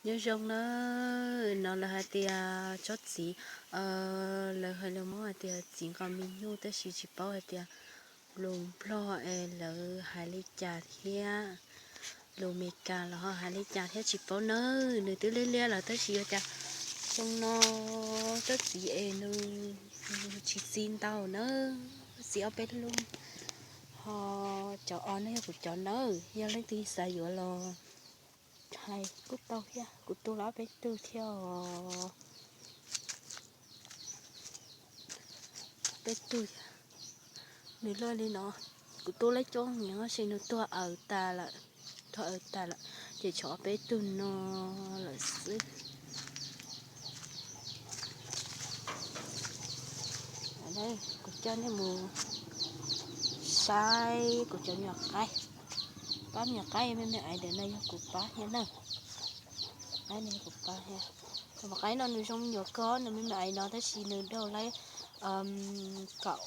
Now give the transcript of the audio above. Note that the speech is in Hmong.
Nyob zoo na, no lawv hais tias tsob txiv, lawv hais lus Hmoob hais tias txiv nqos me nyuj, tab sis tsis paub hais tias lus Nplog es lawv hais li cas thiab, lus Meskas los ho hais li cas thiab tsis paub nawb. Nws twb liab liab lawm tab sis yog cas zoo no, tsob txiv es nws tsis txi ntau nawb, txi ob peb lub. Ho cov os no yog kuv cov nawb, yog leej twg xav yuav los hais kuj tau thiab, kuv tu lawm ob peb tug thiab os. Peb tug, nws luaj li no, kuv tu lawm coob heev tab sis nws tuag aws tas lawm, tuag aws tas lawm ces tshuav ob peb tug no lawm xwb. Kuv coj nej mus saib kuv cov me nyuam qaib, pab me nyuam qaib, me me ais ntawm no yog kuv pab thiab na. Qaib no yog kuv pab thiab. Cov me qaib no nws zoo me nyuam kawg, nws me me ais no tab sis nws daug lawm kaum